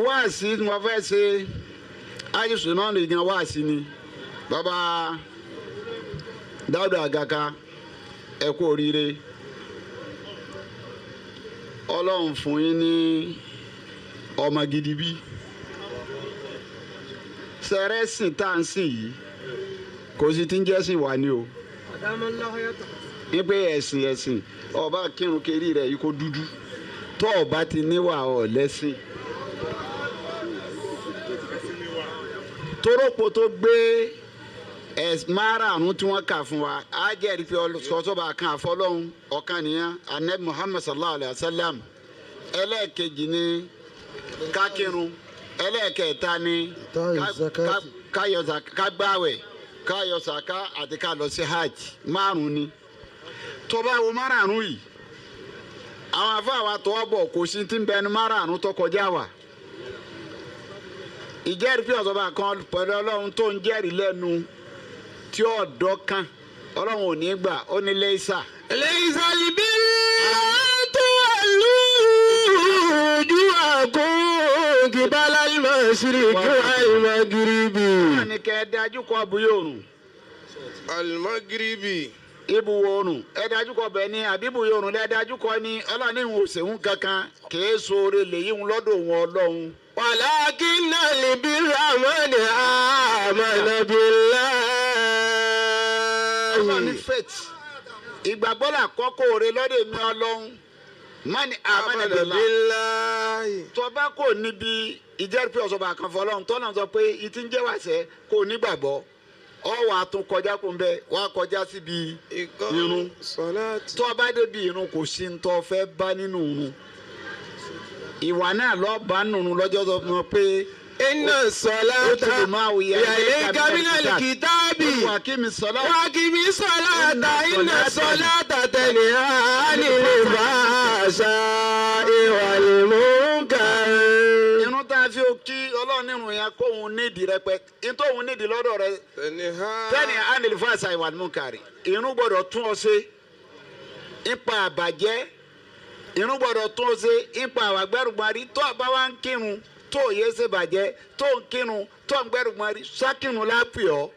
Wáàsí tí mo fẹ́ ṣe àìsùn náà nìkan wáàsí ni bàbá Dáúdà Àgàkà, ẹ kú oríire. Ọlọ́run fún yín ní ọmọ gidi bí sẹrẹ́sìn tá à ń sìn yìí kò sí ti ń jẹ́sìn wà ní o. Wípé ẹ̀sìn ẹ̀sìn ọba kírun kiri rẹ̀ yìí kó dúdú tó ọba ti níwà ọ̀ lẹ́sìn. Torópo tó gbé márààrún tí wọ́n kà fún wa á jẹ́rìí pé ọ̀sọ́ba kan àfọlọ́hún ọ̀kan nìyẹn anabi Muhammad sallallahu alayhi wa sallam. Ẹlẹ́ẹ̀kejì ni kákírun, ẹlẹ́ẹ̀kẹta ni kágbáwẹ̀, káyọ sàká àti ká lọ sí hajj. Márùn ni. Tó bá wo márààrún yìí, àwọn afáwa tó bọ̀ kò sí ti ń bẹnu márààrún tó kọjá wa. Ìjẹ́rìí pé ọ̀sọ́ba kan pẹ̀lú Ọlọ́run tó ń jẹ́rìí lẹ́nu tí ọ̀dọ́ kan Ọlọ́run ò ní gbà ó ní lẹ́sà. Lẹ́sà libi tó lù ojú àkó kíbálá ìmọ̀ síríkì àìmọ̀ gíríbì. Wọ́n ní kẹ́ ẹ dájú kọ abúlé òrùn. Alimagiribi. Ibùwọ̀ òrùn ẹ dájú kọ bẹ́ẹ̀ ni àbíbùyọ̀ òrùn lẹ dájú kọ ni Ọlọ́run ní ìwọ̀n òsèwọ̀n kankan kìí sóore lèyí ń lọ́dọ̀ wọn Ọlọ́run. Walakinna al-birra man amana billahi. Ọlọ́run ní faith ìgbàgbọ́ là kọ́kọ́ òre lọ́dọ̀ èmi Ọlọ́run mani amana billahi. Tọba kò níbi ìjẹ́rìí pé ọ̀sọ̀bà kan fọlọ́run tọ́nà sọ pé ìtí ń jẹ́ wàṣẹ kò nígbàgbọ́ ọ wà á tún kọjá kó ń bẹ wà á kọjá síbi irun. Tọba débi irun kò sí ń tọ́ fẹ́ bá nínú irun. Ìwà náà lọ bá nùnú lọ́jọ́ tó mọ̀ pé Inna salata ya'ika minal kitabi waqimi salata inna salata tanha 'anil fahsha'i wal munkar. Irun tá a fi kí Ọlọ́run nínú yẹn kóhun nídìí rẹpẹ nítòhun nídìí lọ́dọ̀ rẹ tanha 'anil fahsha'i wal munkar. Irun gbọ́dọ̀ tún ọ ṣe nípa àbàjẹ́, irun gbọ́dọ̀ tún ọ ṣe nípa àwàgbẹ́rùgbọ́n rí. Tó àbá wa ń kírun tó yé ṣe bàjẹ́, tó ń kírun tó ń gbẹ́rùgbọ́n rí sákìrun lápè ọ́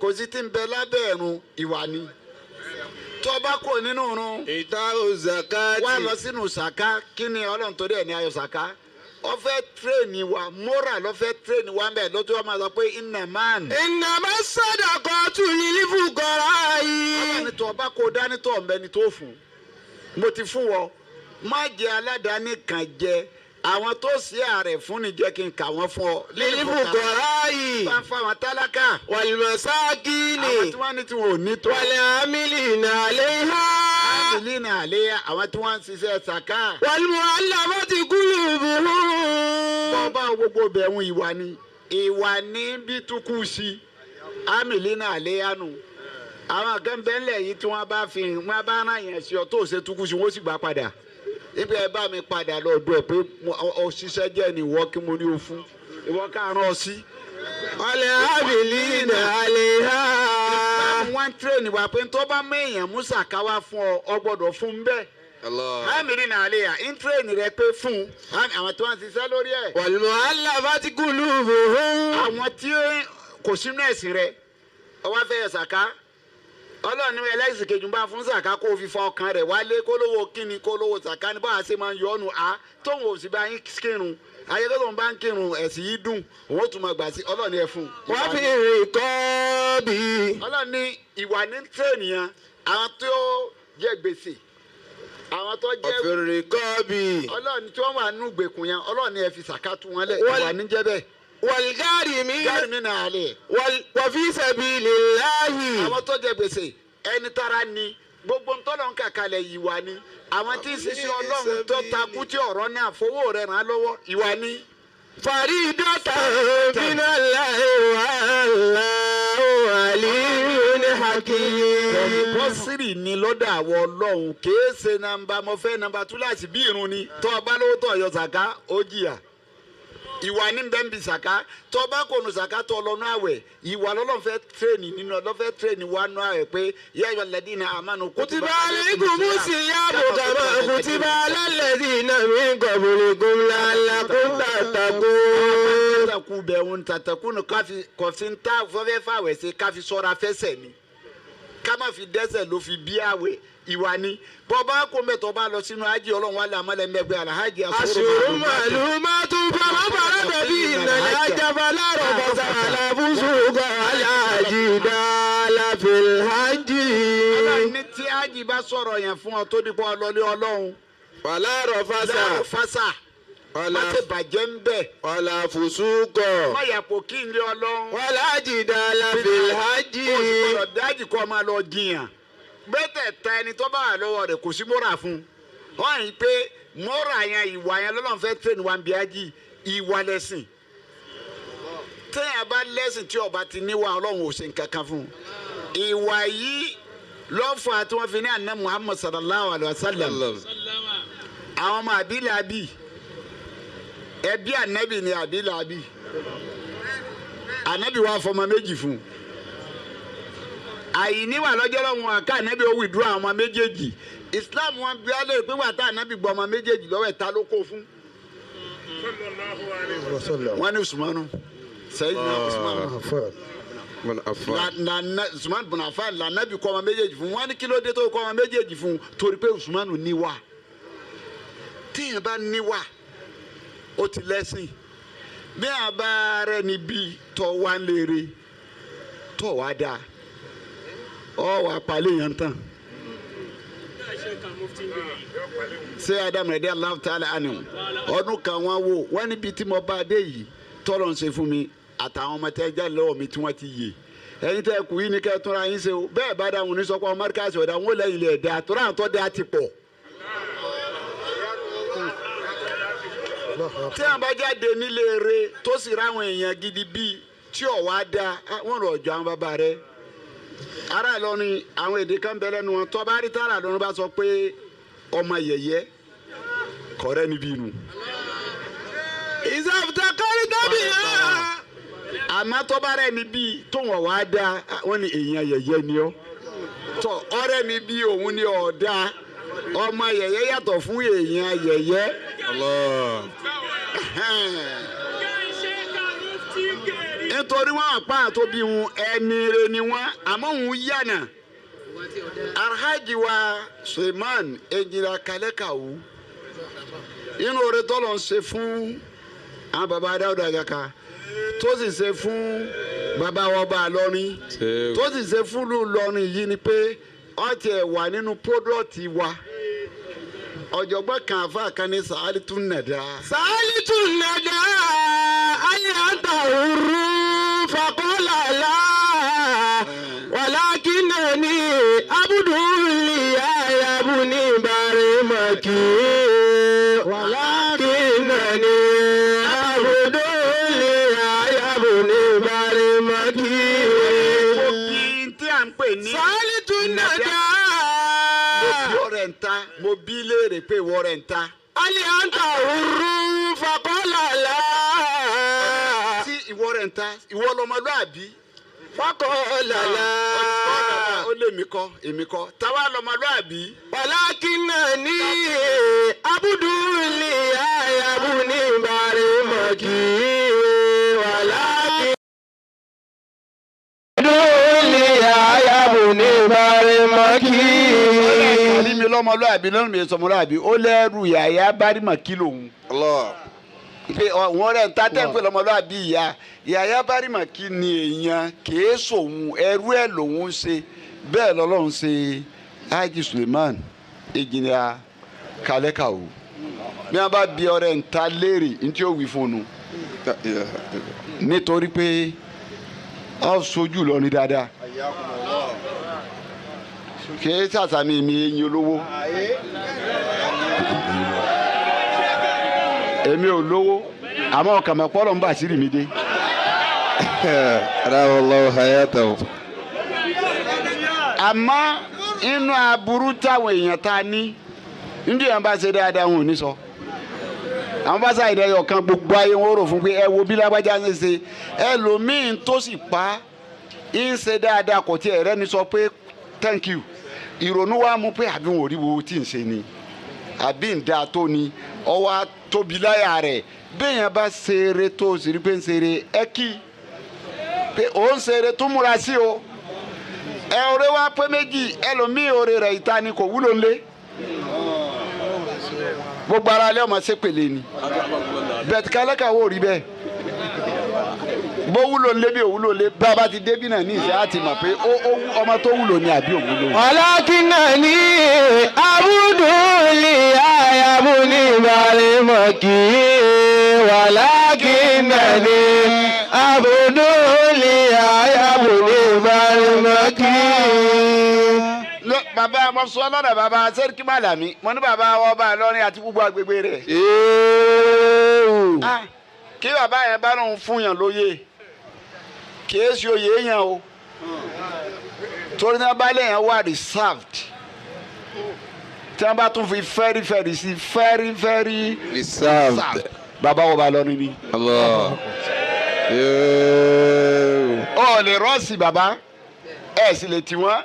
kò sí ti ń bẹ lábẹ́ ẹ̀rùn ìwà ni. Tó bá kò nínú irun ìta zakati wá lọ sínú sàká. Kí ni Ọlọ́run torí ẹ̀ ní ayọ̀ sàká? Ó fẹ́ tírèèni wa mọ́ra ló fẹ́ tírèèni wa mbẹ́ lọ́tọ́ wa máa sọ pé iná man. Iná bá sadaqatu lil fuqara'i. Ọlọ́run tó ọba kò dání tó ọ̀nbẹ ni tó fún mo ti fún wọ má jẹ aládàáni kan jẹ àwọn tó ṣe ààrẹ fún ni jẹ́ kí n kà wọ́n fún ọ. Lil fuqara'i. Bá ń fa àwọn tálákà. Wal masakini. Àwọn tí wọ́n ní tí wọn ò ní tó. Wal amilina alayha. Amilina alayha àwọn tí wọ́n ń ṣiṣẹ́ sàká. Wal mu'allafati qulubuhum. Bọ́ọ̀bá gbogbo bẹ̀rù ìwà ni ìwà ní bí tukú sí amilina alayha nù. Àwọn kan bẹ́ńlẹ̀ yìí tí wọ́n bá fi wọ́n bá rán yẹn sí ọ tó ṣe tukú sí wọ́n sì gbà padà. Ibi ẹ bá mi padà lọ́dọ̀ ẹ pé òṣìṣẹ́ jẹ́ ni ìwọ kí mo ní o fún ìwọ káàárọ̀ ọ sí. Wal amilina alayha. Wọ́n ń tírèèni wá pé tó bá mú èèyàn Musa ká wá fún ọ ọ gbọ́dọ̀ fún un bẹ́ẹ̀. Amilina alayha ń tírèèni rẹ pé fún un àwọn tí wọ́n ń ṣiṣẹ́ lórí ẹ̀. Wal mu'allafati qulubuhum. Àwọn tí kò sínú ẹ̀sìn rẹ ọwọ́ fẹ́ yọ sàká. Ọlọ́run ní ẹlẹ́sìn kejì ń bá fún sàká kó fi fa ọkàn rẹ̀ wálé kó lówó kíni kó lówó sàká ní báwa ṣe máa ń yọ ọ́nù á tóun ò sì bá yín kírun ayé tó tóun bá ń kírun ẹ̀sìn yìí dùn òun ó tún máa gbà sí Ọlọ́run ẹ̀ fún un. Wọ́n fi riqabi. Ọlọ́run ní ìwà ní tírèènì yẹn àwọn tó jẹ gbèsè àwọn tó jẹ wọ́n fi riqabi. Ọlọ́run tí wọ́n wà nínú gbèkùn yẹn Ọlọ́run ẹ fi sàká tú wọn lẹ̀ ìwà ní jẹ́ bẹ́ẹ̀. Wal-gharimi. Gharimi náà lè. Wa fi sabilillahi. Àwọn tó jẹ gbèsè ẹni tára ni gbogbo ntọ́lọ̀ ń kàkalẹ̀ ìwà ni àwọn tí ń ṣiṣẹ́ Ọlọ́run tó takú tí ọ̀rọ̀ náà fowó rẹ̀ ràn án lọ́wọ́ ìwà ni. Faridatan minallahi wallahu alimun hakim. Kọ̀ǹpọ́sìrì ni lọ́dọ̀ àwọn Ọlọ́run kìí ṣe nàmbà mo fẹ́ nàmbà túláàsì bí irun ni tó o bá lówó tó o yọ sàká ó jìyà. Ìwà ní bẹ́ẹ̀ ń bi sàká. Tó bá kò nu sàká tó lọ nú àwẹ̀. Ìwà lọ́lọ́run fẹ́ tírèènì nínú ọlọ́run fẹ́ tírèènì wa nú àwẹ̀ pé yā ayyuhalladhīna āmanū kutiba alaykumus siyamu kama kutiba alal ladhīna min qablikum la'allakum tattaqūn. Tàtàkù bẹ̀rù tàtàkù nù káfi kọ̀fin tá fọ́fẹ́ fàwẹ̀ ṣe káfi sọ́ra fẹsẹ̀ ni. Ká má fi dẹ́sẹ̀ ló fi bí àwẹ̀ ìwà ni. Bọ́ bá kó mẹ́tọ́ bá lọ sínú ájì ọlọ́run wà lámọ́lẹ̀ mẹ́gbẹ́ alhaji Ashhurun ma'lumatun faman farada fihinna al-hajja fala rafasa wala fusuqa wala jidala fil hajji. Ọlọ́run ní tí ájì bá sọ̀rọ̀ yẹn fún ọ tó dípọ̀ ọlọ́lé ọlọ́run. Wala rafasa. Fásà. Má ṣe bàjẹ́ ń bẹ̀. Wala fusuqa. Má yàpò kí n lé ọlọ́run. Wala jidala fil hajji. Ó sì gbọ́dọ̀ dájì kọ́ máa lọ jiyàn. Bẹ́tẹ̀ ta ẹni tó bá wà lọ́wọ́ rẹ̀ kò sí mọ́ra fún un. Wọ́n yìí pé mọ́ra yẹn ìwà yẹn lọ́lọ́run fẹ́ tẹ̀lé wa bí ájì ìwà lẹ́sìn. Téèyàn bá lẹ́sìn tí ọba ti níwà ọlọ́run ò ṣe nǹkan kan fún un. Ìwà yìí lọ́fà tí wọ́n fi ní àná Muhammad sallallahu alayhi wa sallam. Àwọn ọmọ àbílàbí ẹbí ànábì ni àbílàbí. Ànábì wa fọmọ méjì fún un. Àìníwà lọ́jọ́ lọ́wọ́ àká ànábì ó wìdúrà àwọn ọmọ méjèèjì. Islam wọn bí wọ́n lè pé wà tá ànábì gbọ́ ọmọ méjèèjì lọ́wọ́ ẹ̀ ta ló kó fún. Wọ́n ní Usmanu Sayyidina Usman Usman bin Affan lànàbì kọ́ ọmọ méjèèjì fún. Wọ́n ní kí ló dé tó kọ́ ọmọ méjèèjì fún torí pé Usmanu níwà. Téèyàn bá níwà ó ti lẹ́sìn. Bí a bá rẹ̀ níbí tọ́ wá ń léere tọ́ wá dáa ọ wà palẹ̀ yẹn tán. Ṣé Adam rẹ̀ dé Allahu ta'ala anhu ọdún kan wọ́n wò wọ́n níbi tí mo bá dé yìí tọ́lọ̀ ń ṣe fún mi àtàwọn ọmọ tẹ́ jáde lọ́wọ́ mi tí wọ́n ti yè. Ẹ̀yin tẹ́ kù yìí ni kẹ́ túnra yín ṣe o. Bẹ́ẹ̀ bá dáhùn ní sọ́kọ́ ọmọdékàsí ọ̀dà wọn ò lẹ́yìn ilẹ̀ ẹ̀dá tó ráhùn tó dá ti pọ̀. Tí àwọn bá jáde nílé eré tó sì ráwọn èèyàn gidi bíi tí ò wá dá wọn rọ̀ ọ̀jọ̀ àwọn bàbá rẹ̀. Ará Ìlọrin àwọn èdè kan bẹ lẹ́nu wọn tó bá rí tààrà lọ́run bá sọ pé ọmọ yẹ̀yẹ́ kọ̀rẹ́ níbí inú. Ìsàfùtàkọ́rí tábì hàn. Àmọ́ tó bá rẹ̀ níbí tó wọ̀n wá dá wọ́n ní èèyàn yẹ̀yẹ́ ni ọ́. Tọ́ ọ̀rẹ́ mi bí òun ni ọ̀dá ọmọ yẹ̀yẹ́ yàtọ̀ fún èèyàn yẹ̀yẹ́. Nítorí wọn àpá àtòbí wọn ẹni rẹ ni wọn àmọ́ òun yànà. Alhaji wa Suleiman Ejira Kalekawu inú oore tọ́lọ̀ ń ṣe fún àwọn baba Dáúdà Àgàkà tó sì ṣe fún baba wa ọba Ìlọrin tó sì ṣe fún Ìlọrin yìí ni pé ó tiẹ̀ wà nínú pọ́dọ̀tì wa. Ọ̀jọ̀gbọ́n kan àfa kan ní Sàálítù Nàdá. Sàálítù Nàdá ayé àǹtà òru fàkọ́lá là wàlákìnnà ní abudulli ayabu ní barimaki wàlákìnnà ní abudulli ayabu ní barimaki. Mo bí tí à ń pè ní. Sàálítù Nàdá. Mo bí léèrè pé ìwọ rẹ̀ ń ta. Ali anta òru fàkọ́lá là. Tí ìwọ rẹ̀ ń ta, ìwọ lọmọlúàbí. Fàkọ́lá là. Ó lé mi kọ́, èmi kọ́. Táwa lọmọlúàbí. Wàlákìnnà ní abudulli ayabu ní barimaki wàlákìnnà abudulli ayabu ní barimaki. Ní mi lọ́mọlúàbí lọ́nà mi sọmọlúàbí ó lẹ́rù yàyà bárímà kí lòun. Pé wọ́n rẹ̀ ń ta tẹ́ ń pè lọ́mọlúàbí ìyá yàyà bárímà kí ni èèyàn kìí sòun ẹrú ẹ̀ lòun ń ṣe bẹ́ẹ̀ lọ́lọ́run ṣe Haji Suleiman Ejìnrìn Kalekawu. Bí wọ́n bá bi ọ̀rẹ́ ń ta léèrè ní tí ó wí fún un nítorí pé ọ sojú lọ ní dáadáa. Kìí sàṣàmì mi eyín olówó. Èmi ò lówó àmọ́ ọkàn mọ̀ pọ́lọ́ ń bà sírí mi dé. Àmọ́ inú aburú táwọn èèyàn ta ní ndí yẹn bá ṣe dáadáa wọn ò ní sọ. Àwọn bá ṣàìdá ẹyọ kan gbogbo ayé wọn rò fún pé ẹ wo bí lágbájá ń ṣe ẹlòmíín tó sì pa ń ṣe dáadáa kò tiẹ̀ rẹ́ni sọ pé thank you. Ìrònú wa mú pé àbí wọn ò rí wo tí ń ṣe ni àbí ń dáa tó ni ọwọ́ tóbi láyà rẹ̀. Béèyàn bá ṣeré tó sì rí pé ń ṣeré ẹ kí pé ó ń ṣeré tó múra sí o. Ẹ ọ̀rẹ́ wa pé méjì ẹlòmíì ọ̀rẹ́ rẹ̀ ìta ni kò wúlò ńlẹ̀. Gbogbo ara lé ọmọ sépèlé ni bẹ́ẹ̀ kálẹ́kà wò rí bẹ́ẹ̀ bó wúlò ńlẹ̀ bí òwúlò ńlẹ̀ bá a bá ti débí náà ní ìṣe àti mọ̀ pé ọmọ tó wúlò ni àbí òwúlò. Walakinani abudu li ayabuni barimaki walakinani abudu li ayabuni barimaki. Bàbá mo sọ lọ́dọ̀ bàbá Sẹ́ríkì Màlàmí mo ní bàbá ọba Ìlọrin àti gbogbo agbègbè rẹ̀. Kí bàbá yẹn bá lóun fún yàn lóye kì í ṣe oyè yẹn o torí náà bá lè yẹn wà reserved tí wọ́n bá tún fi very very sí very very reserved. Bàbá ọba Ìlọrin ni. Ọ lè rọ́ọ̀sì bàbá ẹ̀ sì lè tì wọ́n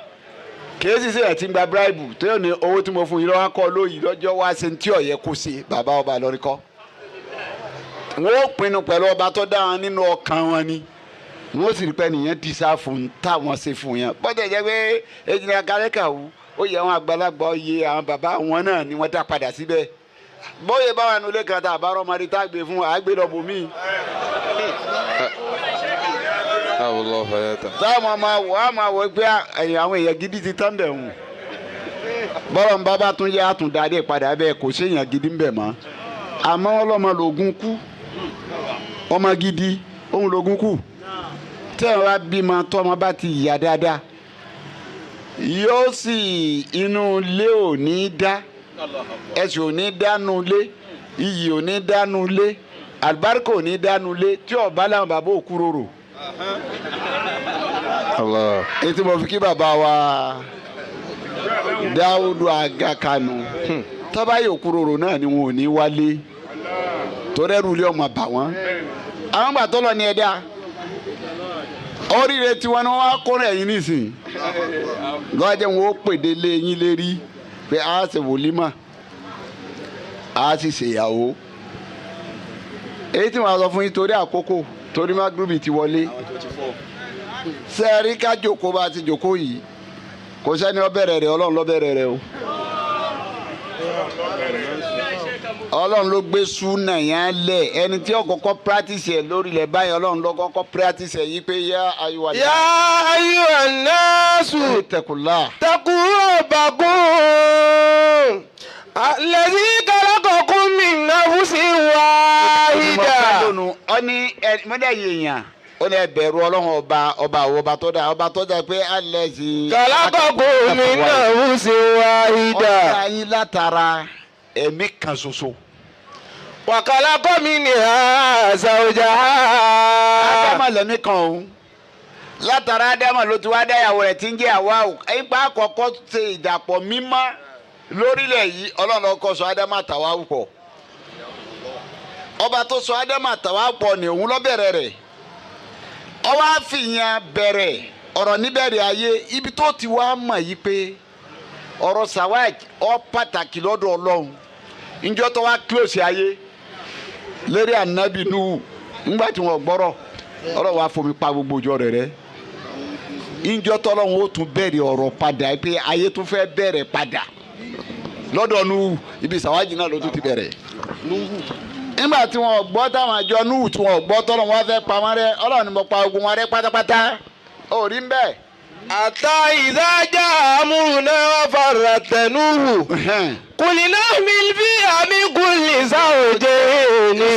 kìí sì ẹ̀ ti ń gba bíráìbù tó yóò ní owó tí mo fún yín lọ́wọ́ kọ́ lóyìí lọ́jọ́ wá ṣe tí ọ̀yẹ́ kó ṣe bàbá ọba Ìlọrin kọ́. Wọ́n ó pinnu pẹ̀lú ọba tó dá wọn nínú ọkàn wọn ni wọ́n sì rí pé nìyẹn dísà fún táwọn ṣe fún yẹn. Bọ́dẹ̀ jẹ́ pé ejìnlẹ̀ kárẹ́kàwú ó yẹ àwọn àgbàlagbà ó yẹ àwọn bàbá wọn náà ni wọ́n dá padà síbẹ̀. Bóyá báwa nulẹ̀ kan tá a bá rọ́mọdé tá a gbé fún wa àgbélọ́bù míì. Táwọn máa wọ á máa wọ pé àwọn èèyàn gidi ti tán bẹ̀ wọ̀n bọ́lọ̀ ń bá bá tún yẹ àtúndarí padà bẹ́ẹ̀ kò sí èèyàn gidi ń bẹ̀ mọ́ àmọ́ ọlọ́mọ lògùn kú ọmọ gidi òun lògùn kú tẹ́ ẹ bá bímọ tọ́mọ bá ti yà dáadáa yóò sì inú ilé ò ní dá ẹsẹ̀ ò ní dánú ilé iyì ò ní dánú ilé àlùbáríkà ò ní dánú ilé tí ọ̀bá làwọn bàbá òkú rorò. Ètò mo fi kí bàbá wa Dáúdù Àgàkànù tọ́ba yòókù rorò náà ni wọn ò ní wálé torí ẹrù ilé ọmọ bà wọ́n. Àwọn gbà tó lọ ní ẹ̀dá oríire tiwọn ni wọ́n wá kórè ẹ̀yìn nísìnyí lọ́jọ́ wọn ó pèdè lé yín lérí pé a ṣe wòlímà a sì ṣèyàwó. Èyí tí wọ́n sọ fún yín torí àkókò torí magrubi ti wọlé sẹ́ẹ̀rí ká jòkó bá ti jòkó yìí kò sẹ́ni ó bẹ̀rẹ̀ rẹ̀ Ọlọ́run ló bẹ̀rẹ̀ rẹ̀ o. Ọlọ́run ló gbé súnà yẹn lẹ̀ ẹni tí ó kọ́kọ́ practice ẹ̀ lórí ilẹ̀ báyìí Ọlọ́run ló kọ́kọ́ practice ẹ̀ yìí pé yá ayúwa yá ayúwa náàsù tẹkùlá tẹkù rabbakum alladhi khalaqakum min nafsin wahida. Ọ ní mọ́dà yèèyàn ó ní ẹ bẹ̀rù Ọlọ́run ọba ọba àwọn ọba tó dá ọba tó dá pé alẹ́ sí. Khalaqakum min nafsin wahida. Ọ̀dà yín látara ẹ̀mí kan ṣoṣo. Wa khalaqa minha zawjaha. Ádámà lẹ́mí kan òun látara Ádámà ló ti wá dáyàwó rẹ̀ tí ń jẹ́ àwa o. Ipa àkọ́kọ́ ṣe ìdàpọ̀ mímọ́ lórílẹ̀ yìí Ọlọ́run ló kọ́ sọ Ádámà tàwa pọ̀. Ọba tó sọ Ádámà tàwa pọ̀ ni òun ló bẹ̀rẹ̀ rẹ̀. Ọwọ́ àfihàn bẹ̀rẹ̀ ọ̀rọ̀ níbẹ̀rẹ̀ ayé ibi tó ti wá mọ̀ yìí pé ọ̀rọ̀ sawaj ó pàtàkì lọ́dọ̀ Ọlọ́run. Njọ́ tó wá close ayé lérí ànábì Nuhu ńgbà tí wọ́n gbọ́rọ̀ Ọlọ́run wá fomi pa gbogbo ìjọ rẹ̀ rẹ́. Njọ́ tọ́lọ́run ó tún bẹ̀rẹ̀ ọ̀rọ̀ padà pé ayé tún fẹ́ bẹ̀rẹ̀ padà lọ́dọ̀ Nuhu ibi sàwájì náà ló tún ti bẹ̀rẹ̀. Nígbà tí wọ́n gbọ́ táwọn àjọ Nuhu tí wọ́n gbọ́ tọ́lọ́run wá fẹ́ pa wọ́n rẹ́ Ọlọ́run ni mo pa ogun wọn rẹ́ pátápátá ó rí ń bẹ́ẹ̀. Ata idha jaa amruna wa farrat Nuhu qulna ihmil fiha min kulli zawjayni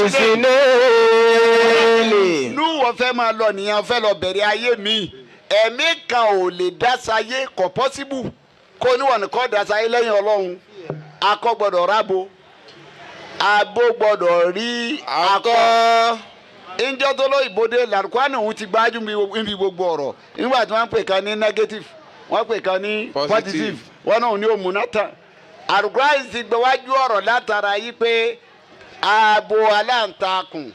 ithnayni. Nuhu wọ́n fẹ́ máa lọ nìyẹn fẹ́ lọ bẹ̀rẹ̀ ayé mi ẹ̀mí kan ò lè dásáyé kò pọ́síbù kó níwọ̀n nìkan dásáyé lẹ́yìn Ọlọ́run akọ gbọ́dọ̀ rábo abo gbọ́dọ̀ rí akọ. Njọ́ tó lóyìnbó dé làrúkọ́nù òun ti gbájú níbi gbogbo ọ̀rọ̀ nígbà tí wọ́n pè kan ní negative wọ́n pè kan ní positive wọ́n náà ní òmùnátàn àrùkọ́nù ti gbájú ọ̀rọ̀ látara yìí pé Abo aláǹtakùn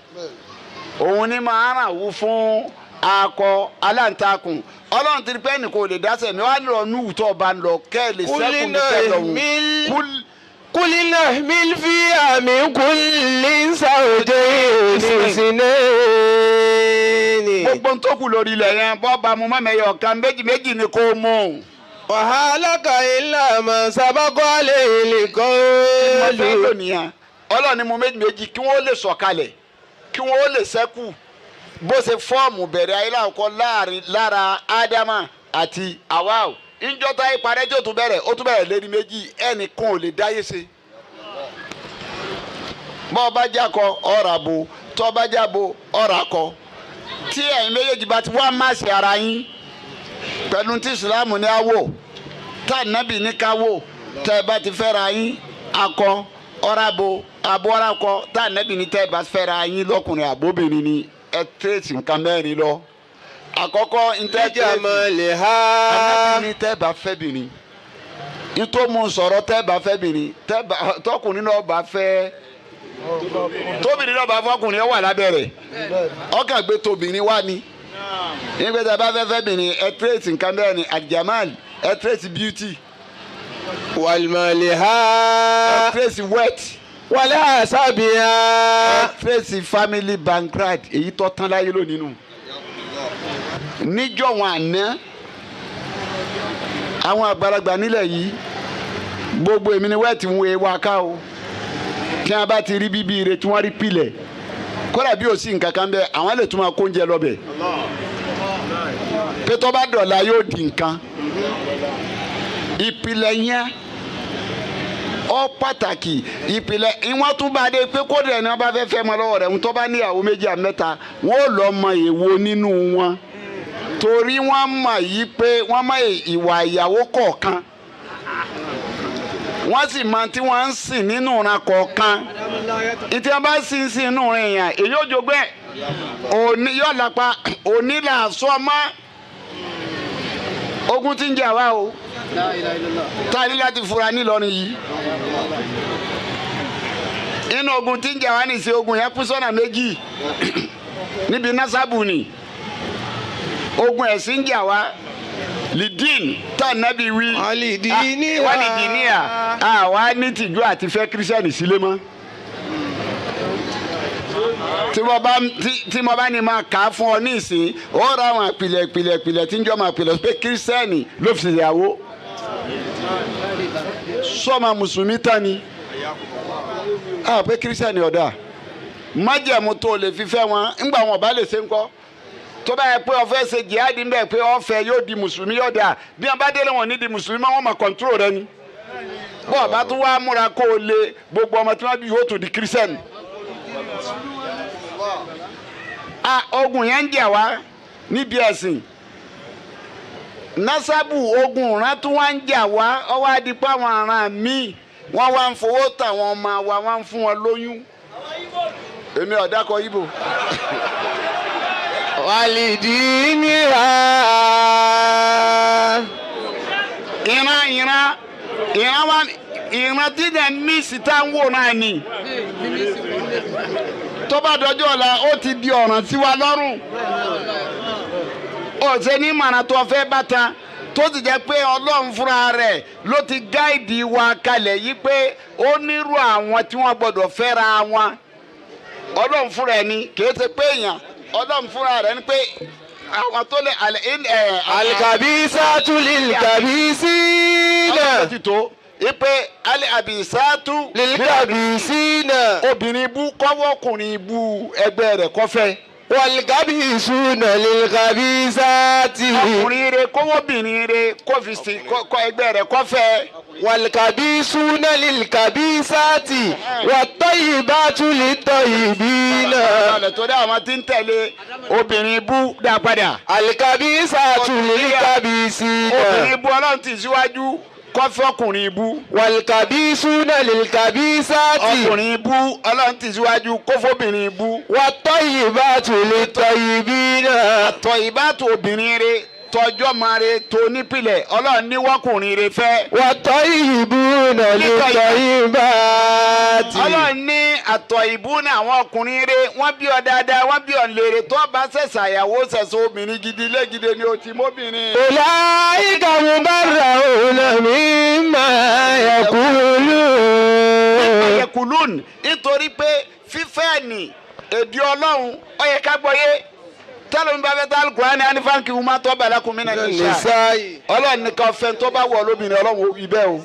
òun ni máa ràn wú fún akọ aláǹtakùn. Ọlọ́run ti rí pé ẹnì kò lè dáṣẹ̀ mi wá lọ nú ìtọ́ ọba lọ kẹ́ ẹ lè sẹ́kùn mi kẹ́ lọ wù. Kulina milfi àmì kulli sàwùjẹ́ ìsìnẹ́ẹ̀nì. Gbogbo ń tó kù lórí ilẹ̀ yẹn bọ́ bá mu mọ́mẹ́yẹ ọ̀kan méjì méjì ni kò mú. Wàhálà kàìlà mà sábàkọ́ àlẹ́ ìlẹ̀kọ́ lù. Ọlọ́run ni mo méjì méjì kí wọ́n lè sọ̀kalẹ̀ kí wọ́n lè sẹ́kù bó ṣe fọ́ọ̀mù bẹ̀rẹ̀ ayé láwùkọ́ láàrin lára Ádámà àti Àwáò ńjọ́ta ìparẹ́ tí ó tún bẹ̀rẹ̀ ó tún bẹ̀rẹ̀ lérí méjì ẹnìkan ò lè dáyé ṣe. Bọ́ ọ bá jákọ ọ̀rà bo tọ́ bá jábo ọ̀rà kọ tí ẹ̀yin méjèèjì bá ti wá má ṣe ara yín pẹ̀lú tí Ìsìlámù ní á wò tá nábì ní ká wò tẹ́ ẹ bá ti fẹ́ra yín akọ ọ̀rà bo abo ọ̀rà kọ tá nábì ní tẹ́ ẹ bá fẹ́ra yín lọ́kùnrin àbóbìnrin ni ẹ tírèsì nǹkan mẹ́rin lọ. Àkọ́kọ́ ntẹ́ tírèsì ní tẹ́ bá fẹ́ bìnrin ntọ́ mu sọ̀rọ̀ tẹ́ bá fẹ́ bìnrin tọkùnrin náà bá fẹ́ tóbìnrin náà bá fọkùnrin ó wà lábẹ́ rẹ̀ ọkàn gbé tóbìnrin wá ni nígbà tí a bá fẹ́ fẹ́ bìnrin ẹ tírèsì nǹkan mẹ́rin aljamal ẹ tírèsì beauty wàlmàlìhà ẹ tírèsì wealth wàlẹ́ àṣàbíyà ẹ tírèsì family bankrupt èyí tó tán láyé lónìí nù. Níjọ́ wọn àná àwọn àgbàlagbà nílẹ̀ yìí gbogbo èmi ni wẹ́ẹ̀tì ń wé wa ká o tí wọ́n bá ti rí bíbí ire tí wọ́n rí pilẹ̀ kódà bí ò sí nǹkan kan bẹ́ẹ̀ àwọn lè tún máa kó oúnjẹ lọ bẹ̀ pé tó bá dọ̀la yóò di nǹkan ìpìlẹ̀ yẹn ó pàtàkì ìpìlẹ̀ ìwọ́n tún bá dé pé kódà ẹni wọ́n bá fẹ́ fẹ́ mọ lọ́wọ́ rẹ̀ ń tó bá níyàwó méjì àmẹ́ta wọ́n ò lọ mọ èwo nínú wọn torí wọ́n mọ̀ yí pé wọ́n mọ̀ ìwà ìyàwó kọ̀ọ̀kan wọ́n sì mọ tí wọ́n ń sìn nínú ìran kọ̀ọ̀kan ìtí wọ́n bá sì ń sìn nínú ìran èèyàn èyí ò jogún ẹ̀ òní yóò lápa òní là sọ mọ́ ogun tí ń jà wá o tá a ní láti fura nílọrin yìí inú ogun tí ń jà wá nìsín ogun yẹn kú sọ́nà méjì níbi nasabu ni ogun ẹ̀sìn ń jà wá lidin tá nàbí wí walidiniya àwa ní tìjú àti fẹ́ kírísítẹ́nì sílé mọ́ tí mo bá ní máa kà á fún ọ ní ìsìn ó ra àwọn àpilẹ̀ ìpìlẹ̀ ìpìlẹ̀ tí ń jọ máa pìlẹ̀ pé kírísítẹ́nì ló fi ṣèyàwó sọ́mà mùsùlùmí tán ni a pé kírísítẹ́nì ọ̀dà májẹ̀mú tó lè fi fẹ́ wọn ńgbà wọn ọba lè ṣe ńkọ́ tó bá yẹ pé ó fẹ́ ṣe jihadi ń bẹ̀ pé ó fẹ́ yóò di mùsùlùmí yóò dà bí wọn bá délé wọn ní di mùsùlùmí wọn máa kọ̀ǹtúrò rẹ ni bó ọba tún wá múra kó o lé gbogbo ọmọ tí wọn bí yóò tún di kírísítẹ́nì. A ogun yẹn ń jà wá níbi ẹ̀sìn nasabu ogun ìran tún wá ń jà wá ọwọ́ adìpọ̀ àwọn aràn míì wọ́n wá ń fowó tàwọn ọmọ wa wọ́n ń fún wọn lóyún èmi ọ̀dàkọ̀ ibo. Walidiniha. Ìran ìran ìran wa ìran tí dẹ̀ mísì tá ń wò náà ni tó bá dọjọ́ ọ̀la ó ti di ọ̀ràn sí wa lọ́rùn ó ṣe ní màrà tó fẹ́ bàtà tó sì jẹ́ pé Ọlọ́run fúnra rẹ̀ ló ti gáìdì wa kalẹ̀ yìí pé ó nírú àwọn tí wọ́n gbọ́dọ̀ fẹ́ra wọn Ọlọ́run fúnra ẹ̀ ni kì í ṣe pé èèyàn Ọlọ́run fúnra rẹ̀ ni pé àwọn tó lè alẹ́ ẹ̀. Alikabisatu lilkabisina. Ọlọ́run ti tó ipe alabisatu lilkabisina. Obìnrin bú kọ́wọ́ ọkùnrin bú ẹgbẹ́ rẹ̀ kọ́fẹ́. Walikabisuna lilkabisati. Ọkùnrin rẹ̀ kọ́wọ́bìnrin rẹ̀ kọ́fìsì kọ́ ẹgbẹ́ rẹ̀ kọ́fẹ́. Walikabisuna lilkabisati. Wàtọ́yìbátú litọ́yìbínà. Ọ̀lẹ̀ tó dá àwọn tí ń tẹ̀lé obìnrin bú dá padà. Alikabisatu lilkabisina. Obìnrin bú Ọlọ́run ti síwájú kọ́fẹ́ ọkùnrin bú. Walikabisuna lilkabisati. Ọkùnrin bú Ọlọ́run ti síwájú kófóbìnrin bú. Wàtọ́yìbátú litọ́yìbínà. Àtọ̀yìbátú obìnrin rẹ̀ tọjọ́ máa re tó nípìlẹ̀ ọlọ́run ní wọ́kùnrin re fẹ́. والطيبون للطيبات ọlọ́run ní àtọ̀ ìbú ní àwọn ọkùnrin re wọ́n bí ọ dáadáa wọ́n bí ọ lèrè tó bá ṣẹ̀ṣẹ̀ àyàwó ṣẹ̀ṣẹ̀ obìnrin gidi légide ni o ti mọ́bìnrin. أولئك مبرؤون مما يقولون Ẹ̀kúlùn nítorí pé fífẹ́ ni èdè ọlọ́run ó yẹ ká gbọ́ yé tẹ́lẹ̀ mi bá fẹ́ tá alukurani anifanki wuma tó bẹ̀rẹ̀ kún mi náà ní sá النساء ọlọ́run nìkan fẹ́ tó bá wù ọ́ lóbìnrin ọlọ́run ò wí bẹ́ẹ̀ o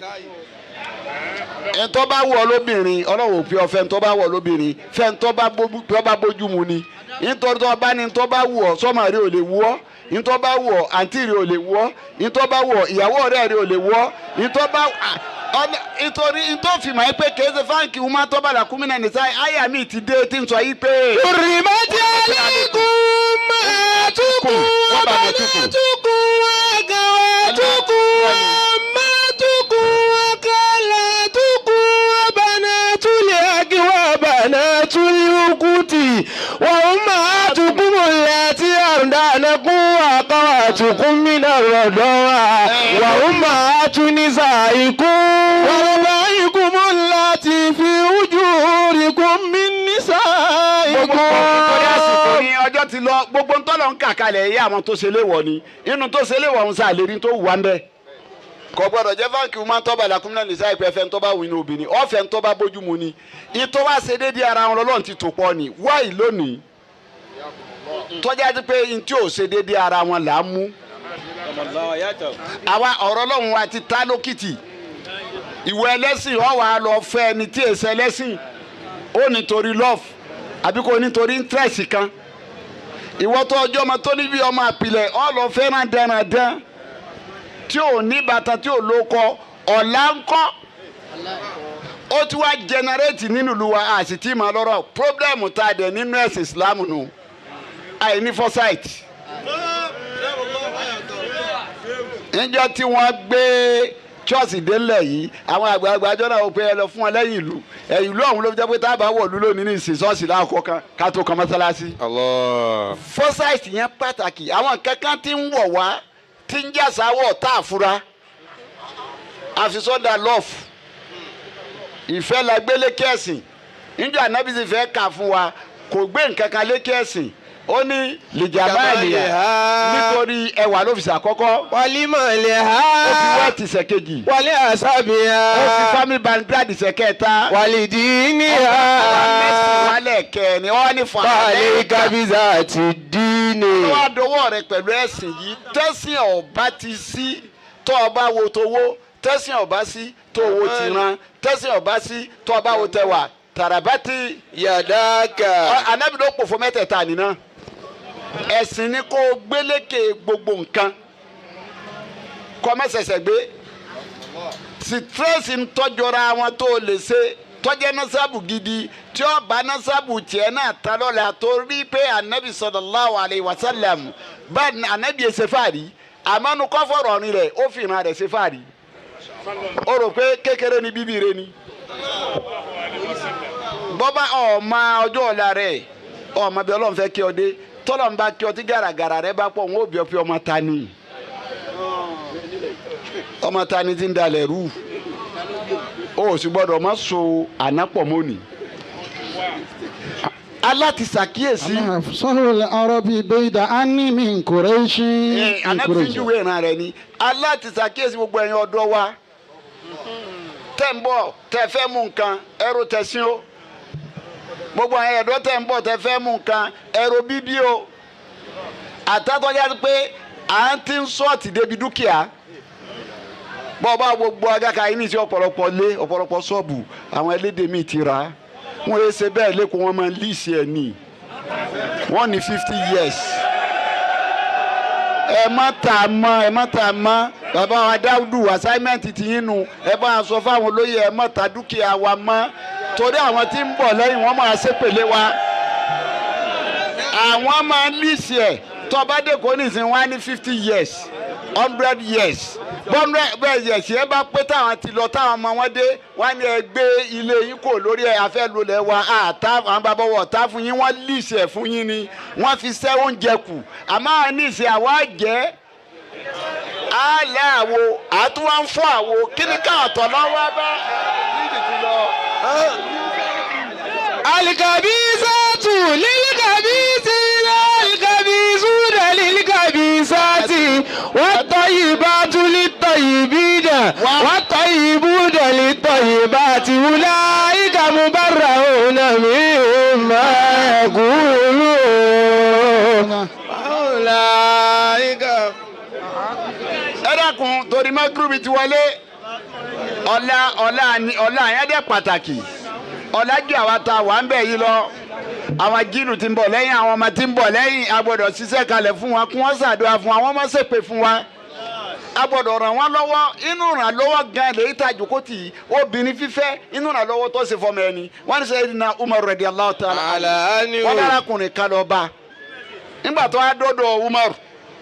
ẹ̀ tó bá wù ọ́ lóbìnrin ọlọ́run ò fi ọ fẹ́ tó bá wù ọ́ lóbìnrin fẹ́ tó bá bójú mu ni nítorí tó bá ní tó bá wù ọ́ sọ́mọ rẹ ò lè wù ọ́ nítorí bá wù ọ́ àǹtí rẹ ò lè wù ọ́ nítorí bá wù ọ́ ìyàwó ọ̀rẹ́ rẹ ò lè wù ọ́ nítorí bá nítorí nítorí fi mọ̀ ẹ́ pé kèé ṣe fáǹkì wúmá tó bá làkúmí náà nìsa àyà mi ti dé tí ń sọ yí pé. حرمت عليكم أمهاتكم وبناتكم وأخواتكم وعماتكم وخالاتكم وبنات الأخ وبنات الأخت وأمهاتكم اللاتي أرضعنكم وأخواتكم من الرضاعة وأمهات نسائكم وربائكم اللاتي في وجوهكم من نسائكم torí àsìkò ni ọjọ́ ti lọ gbogbo ń tọ́lọ̀ ń kà kalẹ̀ yé àwọn tó ṣe léwọ̀ ni inú tó ṣe léwọ̀ ń sàlẹ̀ ní tó wù wá ń bẹ́. Kò gbọ́dọ̀ jẹ́ fáǹkì wọn tọ́ bàlá kúmínà nìsa ìpẹ́ fẹ́ ń tọ́ bá wù ní obìnrin ọ̀fẹ́ ń tọ́ bá bójú mu ni ìtọ́ wá ṣe déédéé ara wọn lọ́lọ́run ti tò pọ̀ ni wáì lónìí tọ́jà ti pé n tí ò ṣe déédéé ara wọn là á mú. Àwa ọ̀rọ̀ Ọlọ́run wa ti ta lókìtì ìwọ ẹlẹ́sìn ọ̀ wà á lọ fẹ́ ẹni tí èsì ẹlẹ́sìn ó nítorí love àbí kò nítorí interest kan ìwọ tó ọjọ́ ọmọ tó níbi ọmọ àpilẹ̀ ọ lọ fẹ́ràn dẹ́randẹ́n tí ò ní bàtà tí ò lóko ọ̀la ń kọ́ ó ti wá generate nínú ìlú wa àti tí màá lọ́rọ̀ problem tá a dẹ̀ nínú ẹ̀sìn Islam nù àìní foresight. Níjọ́ tí wọ́n gbé chọ́ọ̀sì délẹ̀ yìí àwọn àgbààgbà àjọ náà wò pé ẹ lọ fún wọn lẹ́yìn ìlú ẹ̀yìn ìlú ọ̀hún ló fi jẹ́ pé tá a bá wọ̀lú lónìí ní ìsìn ṣọ́ọ̀ṣì láàkọ́ kan ká tó kan mọ́sálásí. Allah. Foresight yẹn pàtàkì àwọn kankan tí ń wọ̀ wá tí ń jàsáwọ̀ tá a fura àfisọ́dà love ìfẹ́ la gbé lékè ẹ̀sìn níjọ́ ànábì sì fẹ́ kà fún wa kò gbé nǹkan kan lékè ẹ̀sìn ó ní lìjàmbá ènìyàn nítorí ẹwà ló fi ṣàkọ́kọ́ ولمالها ó fi wẹ́ẹ̀tì ṣẹ̀kejì ولحسبها ó fi family background ṣẹ̀kẹta ولدينها wálẹ̀ kẹrin wọ́n ní فعليك بذات الدين tó wá dọwọ́ rẹ pẹ̀lú ẹ̀sìn yìí tẹ́sìn ọba ti sí tó ọba wo towó tẹ́sìn ọba sí tó owó ti rán tẹ́sìn ọba sí tó ọba wo tẹwà tàràbátì يداك Ànábì ló pòfo mẹ́tẹ̀ẹ̀ta nínà ẹ̀sìn ni kó o gbélékè gbogbo nǹkan kọ́ mẹ́sẹ̀sẹ̀ gbé sìtírẹ́sì ń tọ́jọra wọn tó o lè ṣe tọ́jẹ́ nasabu gidi tí ó bá nasabu tiẹ̀ náà ta lọ́la torí pé anabi sallallahu alayhi wa sallam bá anabi ṣe fàárí àmọ́nu kọ́fọ̀rọ̀ ọ̀rin rẹ̀ ó fi ìran rẹ̀ ṣe fàárí ó rò pé kékeré ni bíbí rẹ ni bọ́bá ọ̀ma ọjọ́ ọ̀la rẹ̀ ọ̀ma bí ọlọ́run fẹ́ kí ọ dé tọ́lọ́run bá kí ọ tí gàràgàrà rẹ bá pọ̀ wọn ò bí ọ pé ọmọ ta ni ọmọ ta ni ti ń dalẹ̀ rú o ò sì gbọ́dọ̀ má so ànápọ̀ mọ́ni aláti ṣàkíyèsí Sọ́hùn Arabi Bẹ́ẹ̀dà Ani min Kureishi. Min anabi Kureishi. júwe ìran rẹ ni aláti ṣàkíyèsí gbogbo ẹ̀yin ọ̀dọ́ wa tẹ́ ń bọ̀ tẹ́ fẹ́ mú nǹkan ẹ̀rọ tẹ̀sí o gbogbo ẹ̀yin ọ̀dọ́ tẹ́ ń bọ̀ tẹ́ fẹ́ mú nǹkan ẹ̀rọ bíbí o àtàtọ́jà pé à ń ti ń sọ́ọ̀tì débi dúkìá bọ́ọ̀ bá gbogbo agáka yìí ní sí ọ̀pọ̀lọpọ̀ lé ọ̀pọ̀lọpọ̀ ṣọ́ọ̀bù àwọn ẹlẹ́dẹ̀ míì ti rà á wọ́n yé ṣe bẹ́ẹ̀ lẹ́kọ̀ọ́ wọn máa ń líìsì ẹ̀ ní wọ́n ní 50 years ẹ má tà mọ́ ẹ má tà mọ́ bàbá wa Dáúdù assignment ti yín nu ẹ bá wa sọ fáwọn olóyè ẹ má ta dúkìá wa mọ́ torí àwọn tí ń bọ̀ lẹ́yìn wọ́n máa ṣépèlé wa àwọn máa ń líìsì ẹ̀ tọ́ba dẹ́kọ̀ nísìnyí wọ́n á ní 50 years 100 years bọ́ndẹ̀ years yẹn bá pé táwọn ti lọ táwọn ọmọ wọn dé wọ́n á ní ẹ gbé ilé yín kò lórí ẹ afẹ́ lulẹ̀ wa àtà àwọn bàbá wọ̀ ọ̀tá fún yín wọ́n líìsì ẹ̀ fún yín ni wọ́n fi sẹ́ oúnjẹ kù àmọ́ àwọn níìsì àwa jẹ́ Àlẹ́ àwo àtúwá ń fọ́ àwo kí ni káàtọ̀ lọ́wọ́ bá Alikabisatu lilikabisina alikabisuna lilikabisati watayibatu litayibina watayibuna litayibati ulaika mubarrauna mimma yaqulun ulaika. Ẹ dákun torí mọ́gírùbì ti wọlé ọ̀la ọ̀la ọ̀la yẹn dẹ́ pàtàkì ọ̀làjú àwa ta wà ń bẹ̀ yìí lọ àwọn jíìlù tí ń bọ̀ lẹ́yìn àwọn ọmọ tí ń bọ̀ lẹ́yìn a gbọ́dọ̀ ṣiṣẹ́ kalẹ̀ fún wa kí wọ́n ṣàdúrà fún wa wọ́n má ṣèpè fún wa a gbọ́dọ̀ ràn wọ́n lọ́wọ́ inú ràn lọ́wọ́ gan lèyí tá a jòkó tì í obìnrin fífẹ́ inú ràn lọ́wọ́ tó ṣe fọmọ ẹni wọ́n ní sẹ́yìn náà Umar radiyallahu ta'ala wọ́n dára kùnrin kan lọ bá nígbà tó wá dọ́dọ̀ Umar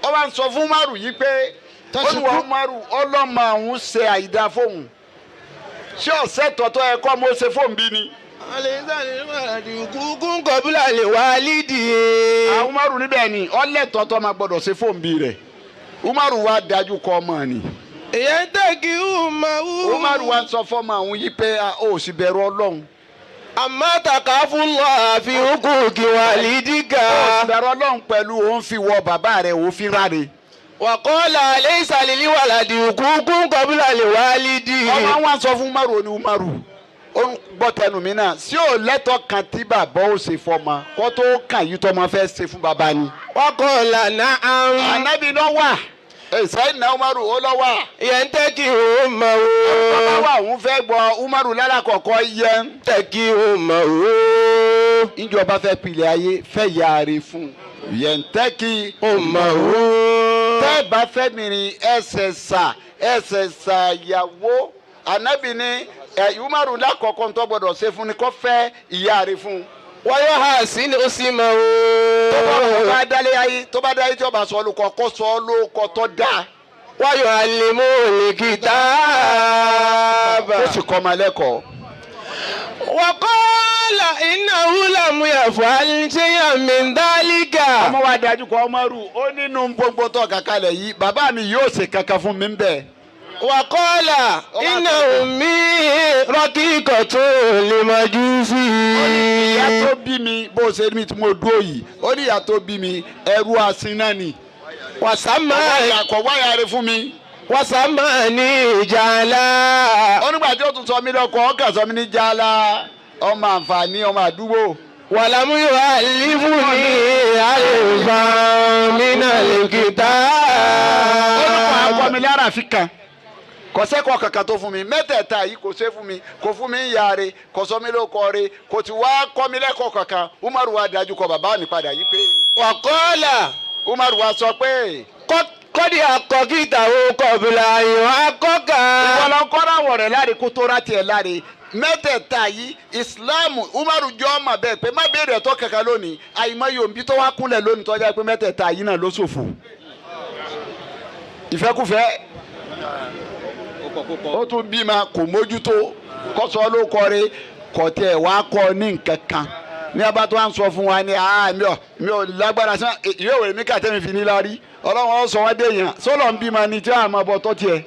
ó bá ń sọ fún Umar yìí pé ó ní wọ́n Umar ọlọ́mọ àwọn ṣe àìdá fóun ṣé ọ̀sẹ̀ tọ̀tọ̀ ẹ kọ́ mo ṣe fóun bí ni. Kúkú kọ̀bílà lè wá lídìí. Àwọn Umaru níbẹ̀ ni ọlẹ́ tọ̀tọ̀ máa gbọ́dọ̀ ṣe fóun bí rẹ̀ Umaru wa dájú kọ ọmọ ni. Ìyẹn tẹ̀kí Umaru. Umaru wa sọ fọmọ àwọn yìí pé ó sì bẹ̀rù Ọlọ́run. Àmọ́ tàkà fún lọ àfi kúkú kí wà lídìí ká. Ó sì bẹ̀rù Ọlọ́run pẹ̀lú òun fi wọ bàbá rẹ̀ òun fi ráre. Wàkọ́lá aléìsàlélí wàlàdì kúkú kọ́bílà lè wálídì. Ọmọ wa sọ fún Umaru ní Umaru ó ń gbọ́ tẹnu mi náà sí ò lẹ́tọ̀ kan tí bàbá ó ṣe fọmọ kó tó kàn yìí tọmọ fẹ́ ṣe fún bàbá ni. Wàkọ́lá náà. Ànábì náà wà sẹ́yìn náà Umaru ó lọ wà. Ìyẹn tẹ́ kí o mọ̀ o. Bàbá wa òun fẹ́ gbọ́ Umaru lálàkọ̀kọ́ yẹn. Tẹ́ kí o mọ̀ o. Ìjọba fẹ́ pilẹ̀ ayé fẹ́ yára fún yẹn tẹ́ kí o mọ̀ o. Tẹ́ bá fẹ́ mìíràn ẹsẹ̀ sà ẹsẹ̀ sà yàwó Ànábì ní Umaru lákọ̀ọ́kọ́ tó gbọ́dọ̀ ṣe fún ni kó fẹ́ ìyá rẹ̀ fún. Wáyọ̀ ha sí ni ó sì mọ̀ o. Tó bá dálé ayé tó bá dálé tí ó bá sọ lóko kó sọ lóko tó dáa. Wáyọ̀ alimu likitaba. Ó sì kọ́ ọmọ lẹ́kọ̀ọ́. Wàkọ́lá innahu lam yaf'al shay'an min dhalika. Ọmọ wa dájú kọ Umaru ó nínú gbogbo tó kàkálẹ̀ yìí bàbá mi yóò ṣe kankan fún mi bẹ́ẹ̀. Wàkọ́lá inna ummi raqiqatun limajusi. Ìyá tó bí mi bó ṣe mi tí mo dúró yìí ó ní ìyá tó bí mi ẹrú asin náà ni. Wàsámà kọ̀ wáyà rẹ fún mi. Wàsámà ní ìjàlá. Ó nígbà tí ó tún sọ mí lọ́kọ̀ ọkàn sọ mí ní jàlá ọmọ àǹfààní ọmọ àdúgbò. Wàlámù yu'allimuni alifan minal kitab. Ó ní kò akọ mi lára fi kan kò sẹ́kọ̀ọ́ kankan tó fún mi mẹ́tẹ̀ẹ̀ta yìí kò ṣe fún mi kò fún mi ń yaare kò sọ mi lóko re kò tí wá kọ́ mi lẹ́kọ̀ọ́ kankan Umaru wa dájú kọ bàbá mi padà yìí pé. Wàkọ́lá. Umaru wa sọ pé. Kọ́dí akọ́kítà ó kọ̀bìlà ìwọ̀n akọ́kà. Ìwọlọ kọ́ra wọ̀ rẹ̀ láre kó tó ra tiẹ̀ láre mẹ́tẹ̀ẹ̀ta yìí Islam Umaru jọ ọmọ bẹ́ẹ̀ pé má béèrè ẹ̀tọ́ kankan lónìí àìmọ̀ yòǹbí tó wá kúnlẹ̀ lónìí tó jẹ́ pé mẹ́tẹ̀ẹ̀ta yìí náà ló ṣòfò. Ìfẹ́kùfẹ́ ó tún bímọ kò mójútó kọ́sọ́ ló kọ́re kò tẹ̀ wá kọ́ ní nǹkan kan ní abá tó wá ń sọ fún wa ni mi ò lágbára sí ìwé ìwé mi kà tẹ́mi fi ní lárí Ọlọ́run ó sọ wọ́n dé yàn sọ́lọ́ ń bímọ ni tí a máa bọ̀ tọ́ tiẹ̀.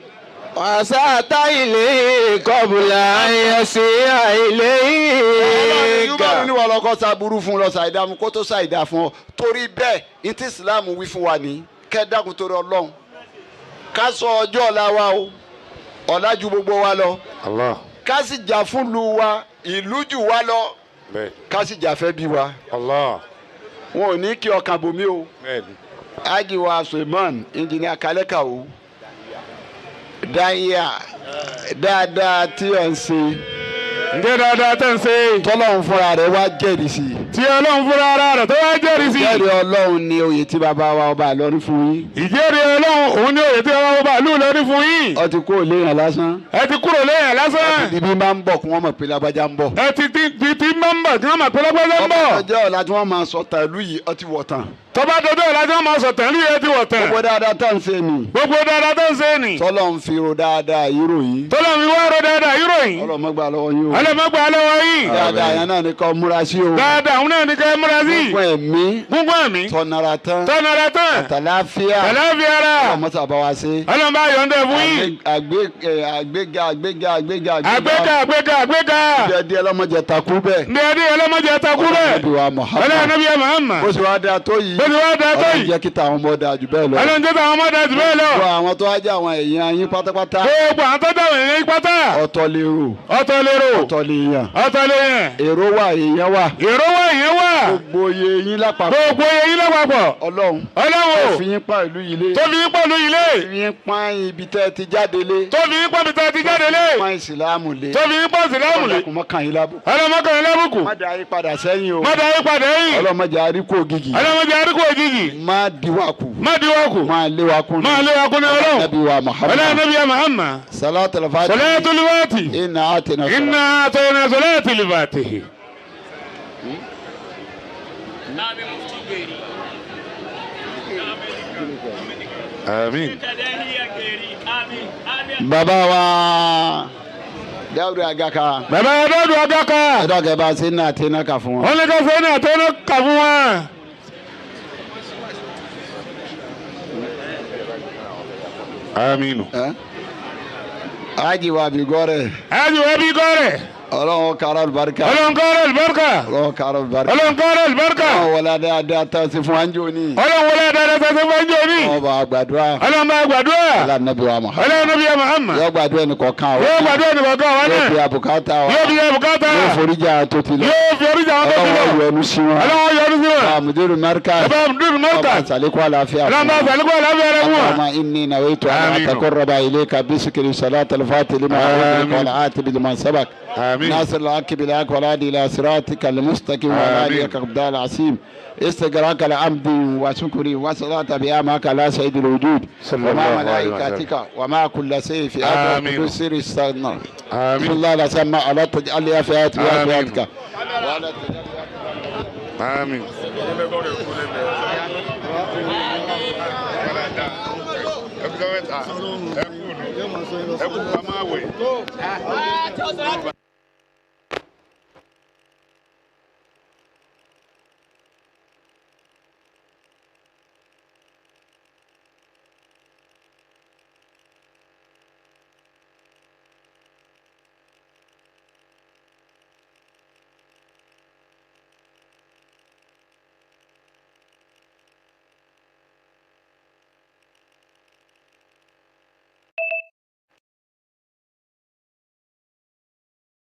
Wàsá ilé kọ̀bùlà ẹ̀sìn àìlè ìkà. Ọlọ́run ní wọ́n lọ́kọ́ sábúrú fún lọ ṣàìdá fún kó tó ṣàìdá fún ọ torí bẹ́ẹ̀ ní tí Islam wí fún wa ní kẹ́ dákun torí Ọlọ́run ká sọ ọjọ́ ọ̀la wa o ọ̀la ju gbogbo wa lọ Allah. Ká sì jà fún lu wa ìlú jù wa lọ ká sì jà fẹ́ bí wa. Allah. Wọn ò ní kí ọkàn bòmí o. Ajiwa Suleiman engineer Kaleka o dáyà dáadáa tí ẹ̀ ń ṣe. Ǹjẹ́ dáadáa tẹ̀ ń ṣe. Tọ́lọ́run fúnra rẹ̀ wá jẹ́rìí sí i. Tí Ọlọ́run fúnra rẹ̀ tó wá jẹ́rìí sí i. Ìjẹ́rìí Ọlọ́run ni oyè tí bàbá wa ọba Ìlọrin fún yín. Ìjẹ́rìí Ọlọ́run òun ni oyè tí bàbá ọba ìlú Ìlọrin fún yín. Ó ti kúrò léèyàn lásán. Ẹ ti kúrò léèyàn lásán. Ẹ ti di bí máa ń bọ̀ kí wọ́n mọ̀ pé lágbájá ń bọ̀. Ẹ ti di bí máa ń bọ̀ kí wọ́n mọ̀ pé lágbájá ń bọ̀. Ọjọ́ ọ̀la tí wọ́n máa sọ tàlú yìí ó ti wọ̀ tán. Tọ́ba dodo ọ̀la tí wọ́n máa sọ̀tàn ní ìyẹn ti wọ̀ tán. Gbogbo dáadáa tá ń ṣe ni. Gbogbo dáadáa tó ń ṣe ni. Tọ́lọ̀ ń fi ro dáadáa yìí ròyìn. Tọ́lọ̀ ń fi wá ro dáadáa yìí ròyìn. Ọlọ́mọ gbà lọ́wọ́ yín o. Ọlọ́mọ gbà lọ́wọ́ yín. Dáadáa yẹn náà ni kó múra sí o. Dáadáa òun náà ni kó múra sí. Gbogbo ẹ̀mí. Gbogbo ẹ̀mí. Tọ̀nara tán. Tọ̀nara tán. Àtàláfíà. Àtàláfíà ara. Ọlọ́mọ sábà wá sí. Ọlọ́mọ bá yọ̀ǹda fún yín. Àgbéga àgbéga àgbéga. Àgbéga àgbéga àgbéga. Ndí ẹdí ọlọ́mọdé takú bẹ́ẹ̀. Ndí ẹdí ọlọ́mọdé takú bẹ́ẹ̀. Ọlọ́mọdé Muhammad. Bó ṣe wá dáa tó yìí. Bó ṣe wá dáa tó yìí. Ọlọ́run jẹ́ kí tàwọn ọmọ dáa jù bẹ́ẹ̀ lọ. Ọlọ́run jẹ́ tàwọn ọmọ dáa jù bẹ́ẹ̀ lọ. Gbogbo àwọn tó wá jẹ́ àwọn èèyàn yín pátápátá. Gbogbo àwọn tó jẹ́ àwọn èèyàn yín pátá. Ọ̀tọ̀ lérò. Ọ̀tọ̀ lérò. Ọ̀tọ̀ lèèyàn. Ọ̀tọ̀ lèèyàn. Èrò wà èèyàn wà. Èrò wà èèyàn wà. Gbogbo iye yín lápapọ̀. Gbogbo iye yín lápapọ̀. Ọlọ́run. Ọlọ́run. Tó fi yín pa ìlú yìí lé. Tó fi yín pa ìlú yìí lé. Tó fi yín pa ibi tẹ́ ti jáde lé. Tó fi yín pa ibi tẹ́ ti jáde lé. Tó fi yín pa ìsìlámù lé. Tó fi yín pa ìsìlámù lé. Ọlọ́run yín lábùkù. Ọlọ́mọkàn yín lábùkù. Má dá yín padà sẹ́yìn o. Má dá yín padà sẹ́yìn. Ọlọ́mọdé àríkò ògìgì. Ọlọ́mọdé àríkò ògìgì. Má diwa kù. Má diwa kù. Má lé wa kún. Má lé wa kún ní Ọlọ́run. Nabi wa Muhammad. Ọlọ́run Nabi wa Muhammad. Salatul Fatihi. Salatul Fatihi. Inna atina. Inna atina Salatul Fatihi. Àmín. Bàbá wa Dáúdù Àgàkà. Bàbá wa Dáúdù Àgàkà. Ẹ̀dọ́ kẹ́ bá ṣe ní àtẹná kà fún wọn. Wọ́n ní ká ṣe ní àtẹná kà fún wọn. Àmín. Aji wa bi gọ́rẹ̀. Aji wa bi gọ́rẹ̀. Ọlọ́run kàrọ̀ àlùbáríkà. Ọlọ́run kàrọ̀ àlùbáríkà. Ọlọ́run kàrọ̀ àlùbáríkà. Ọlọ́run kàrọ̀ àlùbáríkà. Ọlọ́run wọlé dáadáa tá a ṣe fún anjọ́ ní. Ọlọ́run wọlé dáadáa tá a ṣe fún anjọ́ ní. Ọlọ́run bá gbàdúrà. Ọlọ́run bá gbàdúrà. Ọlọ́run Nabi wa Muhammad. Ọlọ́run Nabi wa Muhammad. Yóò gbàdúrà ẹnì kọ̀ọ̀kan wa. Yóò gbàdúrà ẹnì kọ̀ọ̀kan wa náà. Yóò fi àbùkátà wa. Yóò fi àbùkátà. Yóò foríjà tó ti lọ. Yóò fi oríjà tó ti lọ. Ọlọ́run yọ́nú sí wọn. Ọlọ́run yọ́nú sí wọn. Mudiru Markaz. Bàbá Mudiru Markaz. Ọba àtàlékún àlàáfíà. Ọlọ́run bá àtàlékún àlàáfíà rẹ fún wa. Allahumma inni nawaitu an ataqarraba ilayka bi shukri salatil fatihi lima ughliqa wal atibi lima sabaq. آمين. ناصر الحق بالحق والهادي إلى صراطك المستقيم وعلى آله قدر العظيم استغراق العبد وشكري وصلاة بأمك على سيد الوجود ومع ملائكتك ومع كل سيف آمين. سر السنة. آمين. صلى الله عليه وسلم على تجعل في آياتك. آمين. آمين.